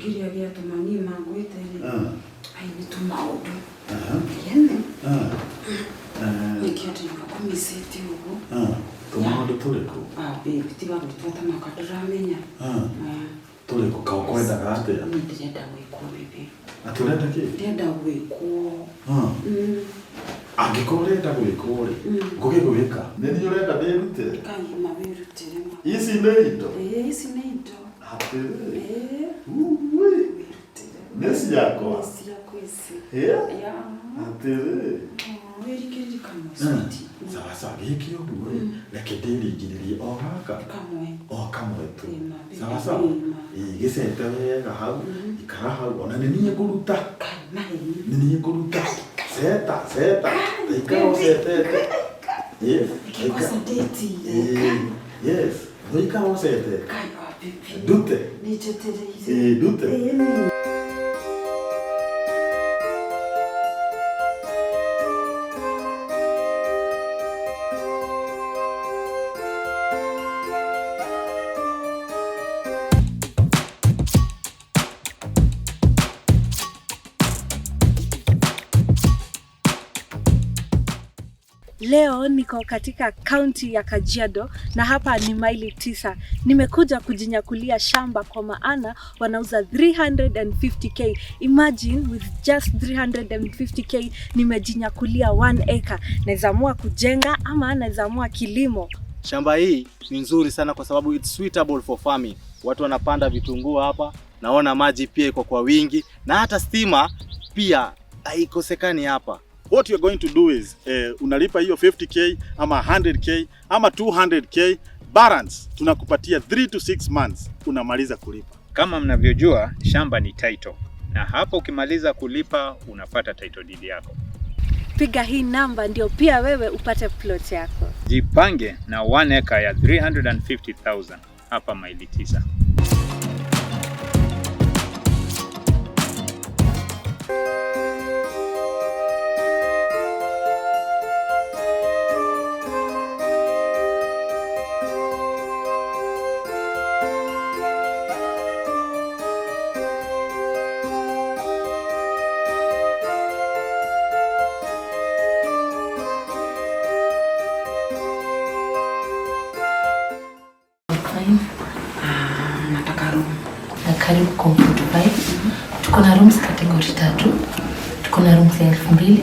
Kĩrĩa gĩatũma niĩ mangwĩte rĩ, ai nĩ tũmaũndũ. Yene. Nĩkĩo ndĩrona kũmicĩtie ũguo. Tũmaũndũ tũrĩkũ? Ah, babe, tiga gũtua ta maka ndũramenya. Tũrĩkũ ka ũkwendaga atĩa? Niĩ ndĩrenda gwĩkwo, baby. Atĩ ũrenda kĩ? Ndĩrenda gwĩkwo. Angĩkorwo ũrenda gwĩkwo rĩ, ngũgĩgwĩka. Nĩ niĩ ũrenda ndĩrute? Kai ma wĩrutĩre ma. Ici nĩ indo? Ĩĩ, ici nĩ indo. Atĩrĩrĩ. Ĩĩ. Uwi. Wĩrutĩre. Nĩ ciakwa? Nĩ ciaku ici. Ĩĩ? Yeah. Atĩrĩrĩ. Wĩrigĩrĩrie kamwe, sweetie. Sawa sawa, gĩkĩ ũguo rĩ, reke ndĩringĩrĩrie o gaka. Kamwe. O kamwe tu. Ĩĩ ma, baby. Sawa sawa. Ĩĩ ma. Ĩĩ, gĩcete wega hau, ikara hau, ona nĩ niĩ ngũruta. Kai, maheni. Nĩ niĩ ngũruta. Ceta, ceta. Ikara ũcetete. Yes. Kikosa date. Ĩĩ, yes. Ũikara ũcetete. Kai, wa baby. Ndute. Nĩ njetereire. Ĩĩ, ndute. Ĩĩ, nĩ. Leo niko katika kaunti ya Kajiado na hapa ni maili 9. Nimekuja kujinyakulia shamba kwa maana wanauza 350k. Imagine with just 350k nimejinyakulia 1 acre. Naweza amua kujenga ama naweza amua kilimo. Shamba hii ni nzuri sana kwa sababu it's suitable for farming. Watu wanapanda vitunguu hapa, naona maji pia iko kwa wingi na hata stima pia haikosekani hapa. What you're going to do is unalipa hiyo 50k ama 100k ama 200k balance, tunakupatia 3 to 6 months unamaliza kulipa. Kama mnavyojua, shamba ni title, na hapo ukimaliza kulipa unapata title deed yako. Piga hii namba ndio pia wewe upate plot yako. Jipange na 1 acre ya 350,000 hapa maili 9. Fine. Ah, nataka room. Na karibu Comfort Vibes. Tuko na rooms category 3. Tuko na rooms ya 2000,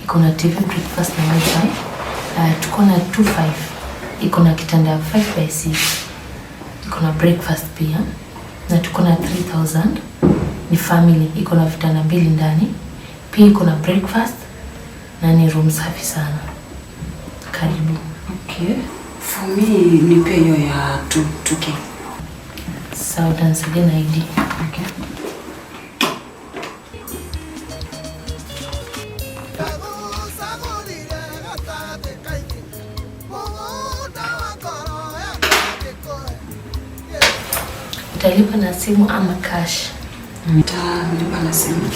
iko na TV, breakfast na wifi. Tuko na 25, iko na kitanda 5 by 6, iko na breakfast pia. Na tuko na 3000, ni family, iko na vitanda 2 ndani, pia iko na breakfast na ni room safi sana. Karibu. Okay. For me nipe hiyo ya 2K. Sawa, utanisaidia na ID. Okay. Utalipa na simu ama cash? Nitalipa na simu.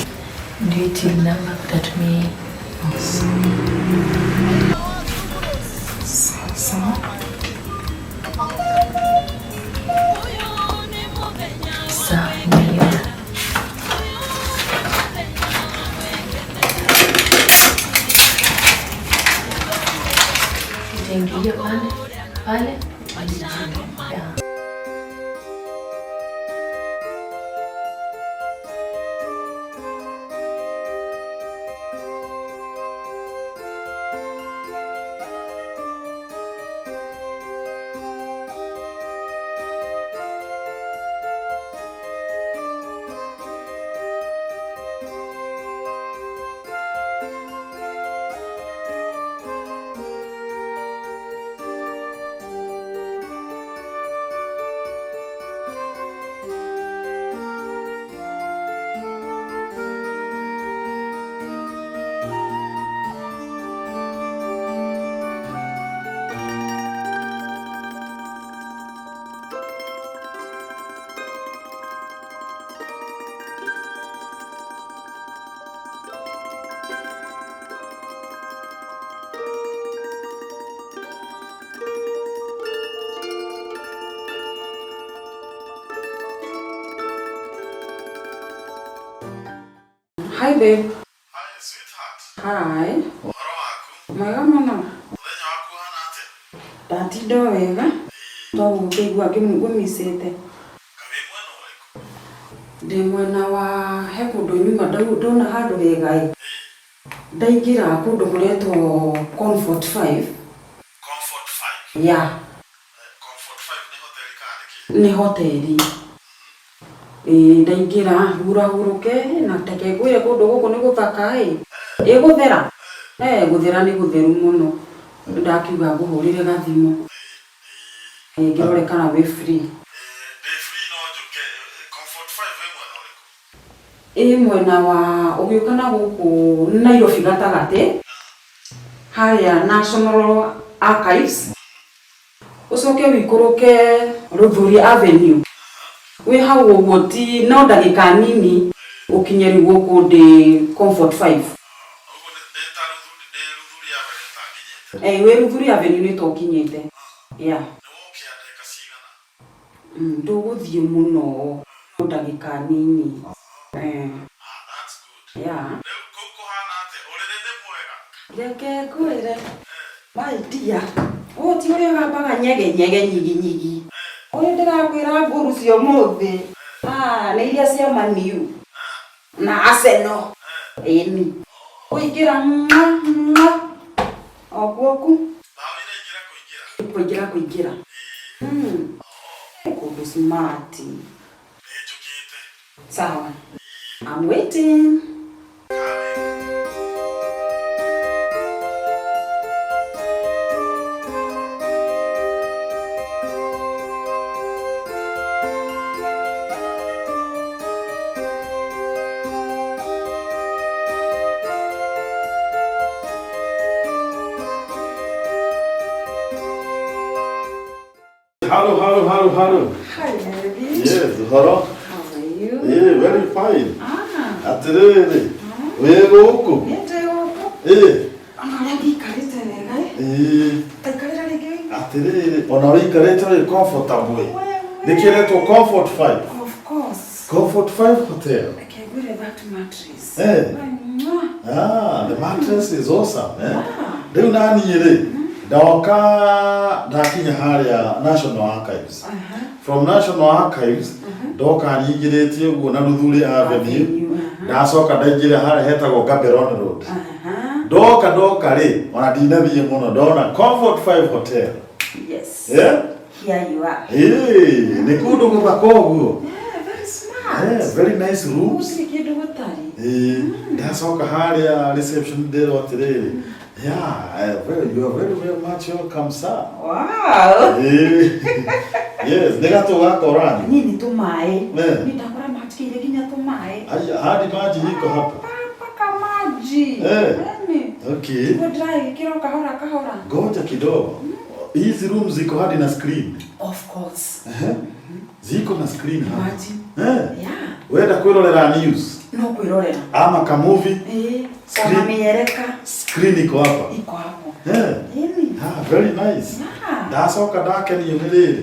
Ndio till number utatumia hii. Sawa. Sawa, nimelipa. Utaingilia pale, pale, pale chini. Yeah. Hi babe. Hi sweetheart. Hi. Ũhoro waku? Mwega mũno. Mũthenya waku ũhana atĩa? Ndatinda o wega. Toguo ngĩigua ngũmicĩte. Kaĩ wĩ mwena ũrĩkũ? Ndĩ mwena wa he kũndũ nyuma ndona handũ hega ĩ. Ndaingĩra kũndũ kũretwo Comfort 5. Comfort 5. Yeah, Comfort 5 nĩ hoteli kana nĩ kĩ? nĩ hoteli. Ĩĩ ndaingĩra hurahurũke na teke ngwĩre kũndũ gũkũ nĩ gũthaka ĩ. Ĩ gũthera? Eh, gũthera nĩ gũtheru mũno. Ndakiuga ngũhũrĩre gathimũ. Ĩ ngĩrore kana wĩ free. Ndĩ free no njũke. Comfort 5 ĩ mwena ũrĩkũ? Ĩ mwena wa ũgĩũka na gũkũ Nairobi gatagatĩ harĩa National Archives ũcoke wĩikũrũke Rũthũri Avenue wĩ hau ũguo ti no ndagĩka nini ũkinye rĩu gũkũ ndĩ Comfort 5. Ũguo ndĩ ta Rũthuri, ndĩ Rũthuri Avenue ta nginyĩte. Eh, wĩ Rũthuri Avenue nĩ ta ũkinyĩte. Yeah. Nĩ wokĩa ndagĩka cigana? Ndũgũthiĩ mũno no ndagĩka nini. Eh, Ah, that's good. yeah. Rĩu kũu kũhana atĩa? Ũrĩrĩ nĩ mwega? Reke ngwĩre my dear, ũyũ ti ũrĩa ũgambaga nyege nyege nyigi nyigi. Ũyũ ndĩrakwĩra ngũru cia ũmũthĩ. Ah, nĩ iria cia Maniu na Arsenal. Ĩni. Ũingĩra mwa mwa o guoku Mbaũ iraingĩra kũingĩra. kũingĩra kũingĩra. Kũndũ smart. Nĩ njũkĩte. Sawa. I'm waiting. Coming. Hello, hello, hello, hello. Hi baby. Yes, ũhoro? How are you? Eh, very fine. Ah, Atĩrĩrĩ, wĩ gũkũ? nĩ ndĩ gũkũ. Eh, Ona ũrĩa ngĩikarĩte wega ĩ. eh, Taikarĩra rĩngĩ. atĩrĩrĩ, ona ũikarĩte wĩ comfortable. Nĩkĩretwo Comfort 5. Of course. Comfort 5 Hotel. Reke ngwĩre that mattress. Eh. Mwah. Ah, the mattress is awesome, eh? Rĩu naniĩ rĩ, ndoka ndakinya harĩa National Archives. Aha. From National Archives, ndoka nyingĩrĩtie ũguo na Rũthuri Avenue, Avenue, aha. ndacoka ndaingĩra harĩa hetagwo Gaborone Road. Aha. Ndoka ndoka rĩ, ona ndinathiĩ mũno ndona Comfort 5 Hotel. Yes. Eh? Here you are. Ĩĩ, nĩ kũndũ gũthaka ũguo. Yeah, very smart. Eh, very nice rooms. Gũtirĩ kĩndũ gũtarĩ. Ĩĩ, ndacoka harĩa reception ndĩrwo atĩrĩrĩ, yeah, very, you are very, very much welcome sir. Wow. Ĩĩ, yes, nĩ gatũ gaka ũranyua. Niĩ nĩ tũmaĩ. Eh. Niĩ ndakora matikĩire nginya tũmaĩ. Aya, hadi maji iko hapa. Paka maji. Eh. Yaani. Okay. Tiguo ndĩragĩkĩra o kahora kahora. Ngoja kidogo. Hizi room ziko hadi na screen. Of course. Ehe. Ziko na screen hapa. Imagine. Eh. Yeah. Wenda kwirorera news No kwĩrorera. ama ka movie, Eh. Screen. Ona mĩereka screen iko hapa. iko hapo. Eh. Yaani. Ah, very nice. Yeah. Ndacoka ndakenio nĩ rĩrĩ.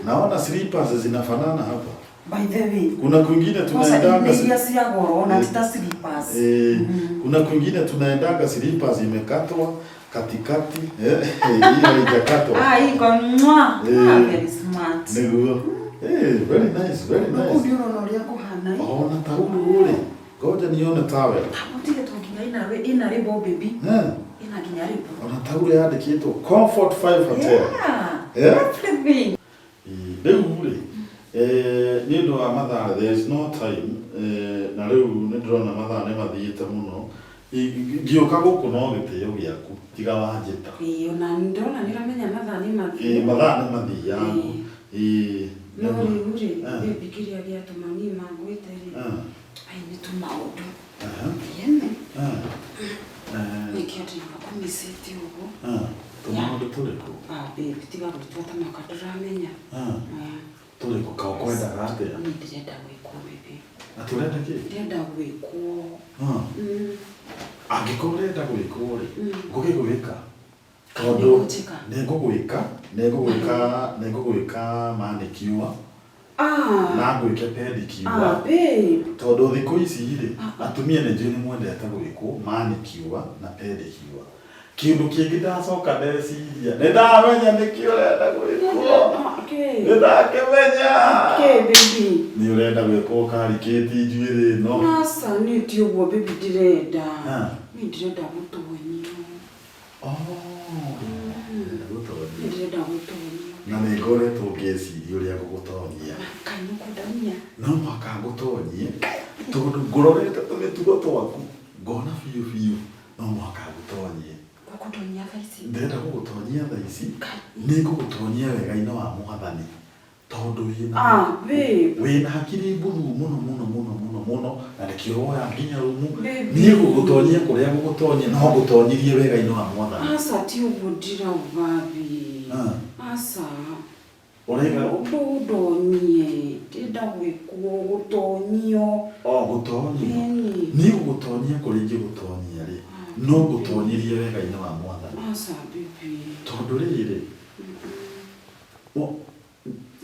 Naona slippers zinafanana hapa. By the way, Kuna kwingine kwanza tunaendaga nĩ iria cia goro na Eh. ti ta slippers. Eh, kuna kwingine tunaendaga slippers imekatwa katikati, eh, hii haijakatwa. Ah, iko mwa. Eh. Ah, very smart. Nĩguo. Eh, very nice, very Kũu nice. nĩ ũrona ũrĩa kũhana. ĩ. Ona taulu ule. Ngoja nione towel. Gũtirĩ to nginya ĩna rĩbo baby. Eh, Ĩna nginya rĩbo. ona taulu yandĩkĩtwo Comfort 5 Hotel. Yeah. Yeah. Everything. Rĩu rĩ, nĩ ũndũ wa mathaa there is no time, na rĩu nĩ ndĩrona mathaa nĩ mathiĩte mũno. Ngĩũka gũkũ no gĩtĩo gĩaku tiga wanjĩta. Ĩĩ, ona ndĩrona nĩ ũramenya mathaa nĩ Ĩĩ, mathiĩ. mathaa nĩ mathiangu. Ĩĩ, No rĩu rĩ, Eh. baby kĩrĩa gĩatũma niĩ mangwĩte rĩ, ai nĩ tũmaũndũ. Aha, Yene. eh, eh, Nĩkĩo ndĩrona kũmicĩte ũguo. Tũmaũndũ tũrĩkũ? Ah, baby, tiga gũtua ta maka ndũramenya. Tũrĩkũ ka ũkwendaga atĩa? Niĩ ndĩrenda gwĩkwo baby. Atĩ ũrenda kĩ? Ndĩrenda gwĩkwo. Angĩkorwo ũrenda gwĩkwo rĩ, Mm. ngũgĩgwĩka. Tondũ Nĩũkũnjĩka? nĩngũgwĩka, nĩngũgwĩka, nĩngũgwĩka manicure. Ah. Na ngwĩke pedicure. Ah, babe. Tondũ thikũ ici rĩ, atumia nĩ njũĩ nĩ mwendete gwĩkwo manicure na pedicure. Kĩndũ kĩngĩ ndacoka ndeciria, nĩ ndamenya nĩkĩ ũrenda gwĩkwo. Okay. Nĩ ndakĩmenya. Okay, baby. Nĩ ũrenda gwĩkwo ũkarikĩti njuĩrĩ ĩno. Aca, niĩ ti ũguo baby ndĩrenda. Ah. Niĩ ndĩrenda gũtonyio. Oh, ũrenda gũtonyio. Niĩ ndĩrenda gũtonyio. Na nĩ ngoretwo ngĩciria ũrĩa ngũgũtonyia. Kaĩ nĩũkũndonia? No mũhaka ngũtonyie, tondũ ngũrorete tũmĩtugo twaku, ngona biũ biũ no mũhaka ngũtonyie. Ũkũndonyia thaa ici? Ndĩrenda gũgũtonyia thaa ici, nĩ ngũgũtonyia wega-inĩ wa Mwathani, tondũ wĩna Ah, babe. wĩna hakiri mbuthu mũno mũno mũno mũno mũno, na nĩkĩo woya nginya rumu. Baby. Niĩ ngũgũtonyia kũrĩa ngũgũtonyia, no ngũtonyirie wega-inĩ wa Mwathani. Aca ti ũguo ndirauga babe. Ah. Aca. Ũraiga Ndũndonyie, ndĩrenda gwĩkwo gũtonyio. O gũtonyio. Ĩni. Niĩ gũgũtonyia kũrĩa ingĩgũtonyia rĩ, no ngũtonyirie wega-inĩ wa Mwathani. Aca baby. Tondũ rĩrĩ,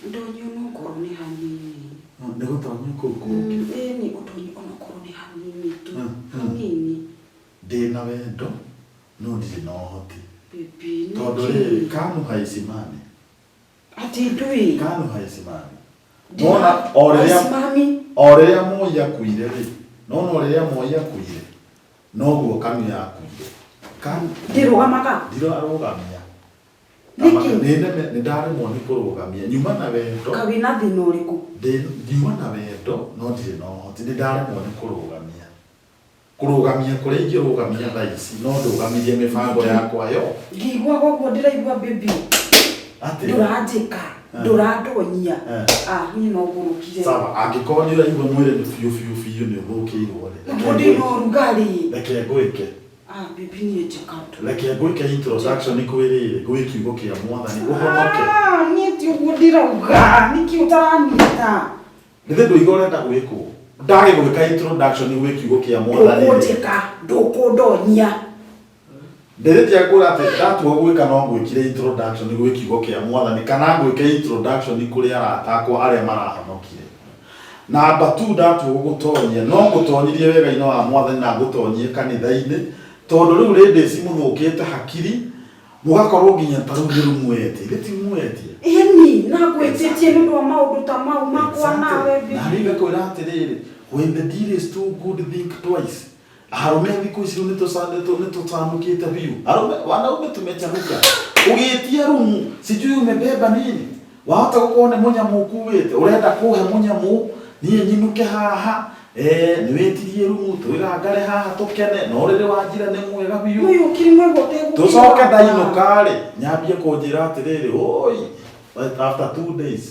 Ndonyio onokorwo nĩ hanini. Nĩ gũtonyio kũu kũngĩ. Ĩni ũndonyie onokorwo nĩ hanini tu. Hanini. Ndĩna wendo no ndirĩ na ũhoti. Baby, nĩkĩ? Tondũ rĩrĩ, KANU haisimami. Atĩ ndũĩ? KANU haisimami. Nona o rĩrĩa Haisimami. o rĩrĩa Moi akuire rĩ, nona o rĩrĩa Moi akuire, noguo KANU yakuire. KANU Ndĩrũgamaga? Ndirarũgamia. Nĩkĩ? Nĩ ndaremwo nĩ kũrũgamia. Nyuma na wendo. Kaĩ wĩna thĩna ũrĩkũ? Nyuma na wendo no ndirĩ na ũhoti. Nĩ ndaremwo nĩ kũrũgamia. Kũrũgamia kũrĩa ingĩrũgamia thaa ici no ndũgamirie mĩbango yakwa yo. Ngĩiguaga ũguo ndĩraigua baby. Atĩa? Ndũranjĩka, ndũrandonyia. Ah, niĩ no ngũrũkire. Sawa, angĩkorwo nĩ ũraigua mwĩrĩ nĩ biũ biũ biũ nĩ ũthũkĩirwo rĩ. Ũguo ndĩna ũrugarĩ. Reke ngwĩke. Ah, baby niĩ njĩka tu. Reke ngwĩke introduction kwĩ rĩrĩ, gwĩ kiugo kĩa Mwathani ũhonoke. Ah, niĩ ti ũguo ndĩrauga. Nĩkĩ ũtaranyita? Githĩ ndũiga ũrenda gwĩkwo? Ndagĩgwĩka introduction gwĩ kiugo kĩa Mwathani. Ndũkũnjĩka, ndũkũndonya. Ndĩrĩtia ngũra atĩ ndatua gwĩka no ngwĩkire introduction gwĩ kiugo kĩa Mwathani kana ngwĩke introduction kũrĩ arata akwa arĩa marahonokire. Namba 2 ndatua gũgũtonyia no ngũtonyirie wega-inĩ wa Mwathani na ngũtonyie kanitha-inĩ tondũ rĩu ladies mũthũkĩte hakiri mũgakorwo nginya ta rĩu nĩ rũmwetie. Githĩ ti mwetie? Ĩni, na ngwĩtĩtie nĩ ũndũ wa maũndũ ta mau makwa nawe. Na rĩu ngakwĩra atĩrĩrĩ, when the deal is too good think twice. Arũme thikũ ici rĩu nĩtũcanũkĩte biũ. Arũme, wanaume tumechanuka. Ũgĩtia rumu, sijui umebeba nini. Wahota gũkorwo nĩ mũnyamũ ũkuĩte, ũrenda kũhe mũnyamũ, niĩ nyinũke haha, nĩ wĩtirie rumu, twĩgangare haha tũkene, na ũrĩrĩ wa njira nĩ mwega biũ. Ũyũ ũkiri mwega ũtegũkira. Tũcoke ndainũka rĩ, nyambie kũnjĩra atĩrĩrĩ, oi, after 2 days.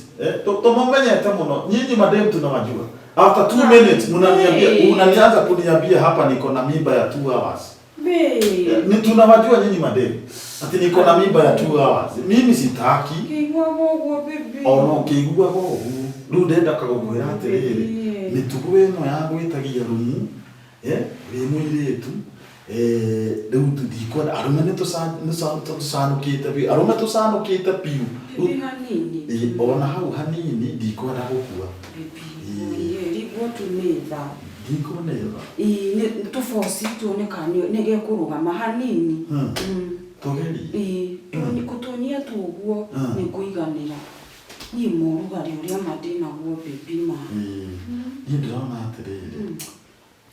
Tũmũmenyete mũno, nyinyi madem tunawajua. After 2 minutes mnaniambia, unanianza kuniambia hapa niko na mimba ya 2 hours. Ni tunawajua nyinyi madem. Ati niko na mimba ya 2 hours. Mimi sitaki. Ngĩiguaga ũguo baby. Ona ũkĩiguaga ũguo, rĩu ndĩrenda kũgwĩra atĩrĩrĩ, mĩtugo ĩno ya gwĩtagia rumu, wĩ mũirĩtu, rĩu ndikwenda, arũme nĩ tũcanũkĩte biũ, arũme tũcanũkĩte biũ. Baby hanini. Ona hau hanini ndikwenda gũkua. Baby, rĩguo tu nĩ tha. Ndikuona tha. Ĩĩ, nĩ tũboci tuone kana nĩ gekũrũgama hanini. Tũgerie. Ĩĩ, gũtonyia tu ũguo nĩ ngũiganĩra. Niĩ morugarĩ ũrĩa ma ndĩnaguo baby ma. Ĩĩ, niĩ ndĩrona atĩrĩrĩ.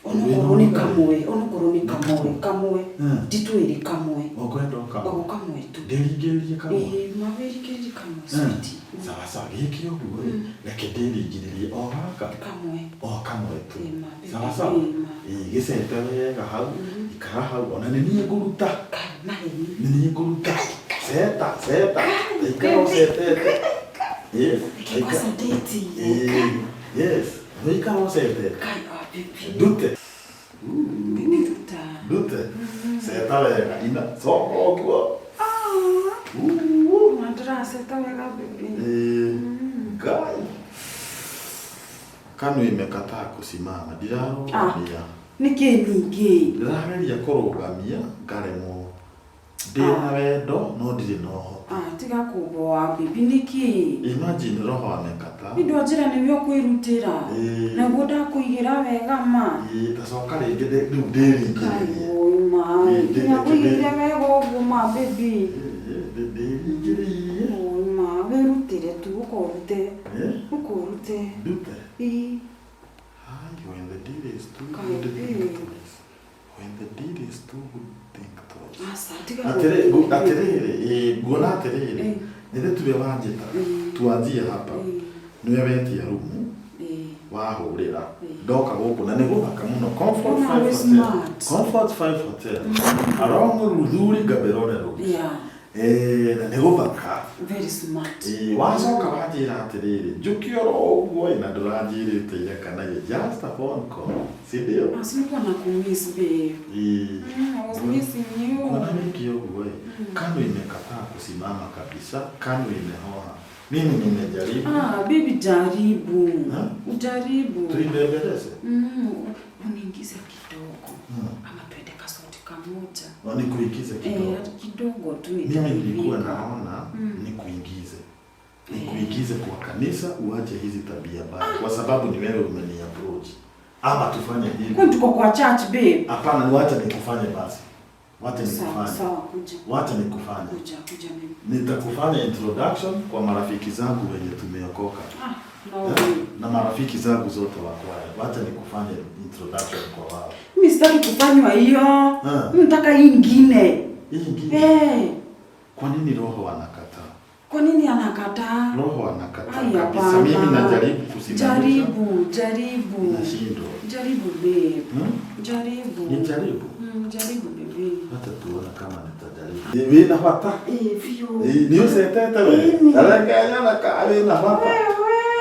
Onokorwo nĩ kamwe, onokorwo nĩ kamwe, kamwe. Ti twĩrĩ kamwe. Ũkwenda o kamwe? O kamwe tu. Ndĩringĩrĩrie kamwe? Ĩĩ, ma wĩringĩrĩrie kamwe, sweetie. Sawa sawa, gĩkĩ ũguo rĩ, reke ndĩringĩrĩrie o gaka. Kamwe. O kamwe tu. Ĩĩ, ma, baby, Sawa sawa. ĩĩ, ma. Ĩĩ, gĩcete wega hau, ikara hau, ona nĩ niĩ ngũruta. Kai, maheni. Nĩ niĩ ngũruta. Ceta, ceta. Ikara ũcetete. Ĩĩ, Reke kwanza ndĩtie. Ĩĩ, yes. Ũikara ũcetete. Kai, ah, baby. Ndute. Baby, ruta. Ndute. Ceta wega, ina, coka ũguo. Ma ndĩraceta wega baby. Ĩĩ, Ngai. KANU imekataa kusimama, ndirarũgamia. Nĩkĩ ningĩ? Ndĩrageria kũrũgamia, ngaremwo. Ndĩna wendo, no ndirĩ na ũhoti. Ah, tiga kũmboa baby nĩkĩ? Imagine roho amekataa. Nĩ ndwanjĩra nĩwe ũkwĩrutĩra. Ĩĩ. Naguo ndakũigĩra wega ma. Ĩĩ, tacoka rĩngĩ rĩu ndĩringĩrĩrie. Oi ma. Ĩĩ, Nginya ngũigĩire wega ũguo ma baby. Ĩĩ, ndĩringĩrĩrie. Oi ma, wĩrutĩre tu ũka ũrute. Eh? Ũka ũrute. Ndute. Ĩĩ. Ai, when the deal is too Kai, good, think babe. twice. When the deal is too good, think twice. Aca, tiga Atĩrĩ, kũnjĩra. atĩrĩrĩ, ĩĩ, nguona atĩrĩrĩ, Ĩĩ. nĩ tuwe wanjĩta, Ĩĩ. tuanzie hapa. Ĩĩ. Nĩwe wetia rumu, Ĩĩ. wahũrĩra, Ĩĩ. ndoka gũkũ na nĩ gũthaka mũno. Comfort Ona Five wĩ Hotel. smart. Comfort Five Hotel. Along Ruthuri Gaberone Road. Yeah, Eh, na nĩ gũthaka. very smart. Ĩĩ, wacoka wanjĩra atĩrĩrĩ, njũke oro ũguo ĩ, na ndũranjĩrĩte ira kana ĩ, just a phone call, si ndio? Ah, si nilikuwa nakumiss babe. Ĩĩ. I was missing you. Kuna wiki ũguo ĩ, KANU imekataa kusimama kabisa, KANU imehoha. Mimi nimejaribu. Ah, baby jaribu. Ha? Ujaribu. Tuibembeleze. Uniingize kidogo. Ama twende kasoti kamoja. Na nikuingize kidogo. Eh, kidogo tu Mimi nilikuwa itaivika. naona nikuingize. Nikuingize kwa kanisa uache hizi tabia mbaya kwa sababu ni wewe umeni approach. Ama tufanye hivi. Kwani tuko kwa church babe? Hapana, ni wacha nikufanye basi. Wacha Sawa, nikufanye. sawa, kuja. Wacha nikufanye. Kuja, kuja babe. Nitakufanya introduction kwa marafiki zangu wenye tumeokoka. Ah, no. Eh? Na marafiki zangu zote wa kwaya. Wacha nikufanye introduction kwa wao. Mimi sitaki kufanywa hiyo. Ah. Mimi nataka hii ingine. Hii ingine. Eh, Kwa nini roho anakataa? kwa nini anakataa? Roho anakataa Ai, kabisa. hapana. Mimi najaribu kusimamisha. Jaribu, jaribu. Nashindwa. Jaribu babe. Hmm? Jaribu. Nijaribu. Jaribu baby. Hata tuona kama nitajaribu. Wĩna bata. Eh, vio. Nĩ ũcetete we. Tarekenya ka wĩna bata.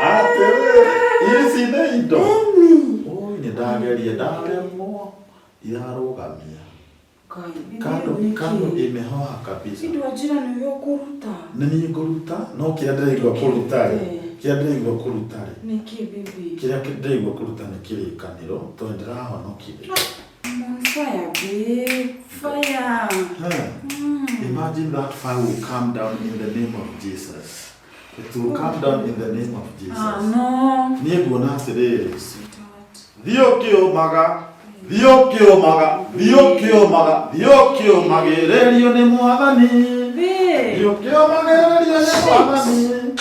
Atĩrĩrĩ, ici nĩ indo. Oi, nĩ ndageria ndaremwo. Irarũgamia. Kai, baby, Kando nĩkĩ? kando imehoha kabisa. Indo njĩra nĩwe ũkũruta. Nĩ niĩ ngũruta no kĩrĩa ndĩraigua kũruta rĩ, Eh. kĩrĩa ndĩraigua kũruta rĩ, Nĩkĩ baby? kĩrĩa ndĩraigua kũruta nĩ kĩrĩkanĩro tondũ ndĩrahonokire. I'm on fire babe. Fire. Huh. Imagine that fire will come down in the name of Jesus. It will come down in the name of Jesus. Ah, no. Niĩ nguona atĩrĩrĩ, Sweetheart. thiĩ ũkĩũmaga, thiĩ ũkĩũmaga, thiĩ ũkĩũmaga, thiĩ ũkĩũmagĩrĩrio nĩ Mwathani. Babe. Thiĩ ũkĩũmagĩrĩrio nĩ Mwathani.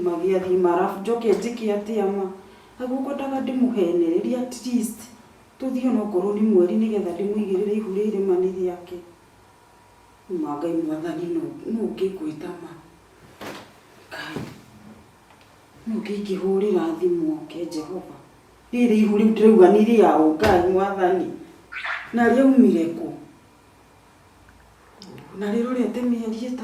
Magia thima arabu njoke njĩke atĩa ma aguo ngwendaga ndĩmũhenererie at least tũthiĩ onokorwo nĩ mweri nĩgetha ndĩmũigĩrĩre ihu rĩrĩ ma nĩ rĩake. Ma Ngai Mwathani nũ ũngĩngwĩta ma Ngai nũ ũngĩingĩhũrĩra thimũ oke Jehova rĩrĩ ihu rĩu ndĩrauga nĩ rĩaũ Ngai Mwathani na rĩaumire kũ na rĩrorete mĩeri 3.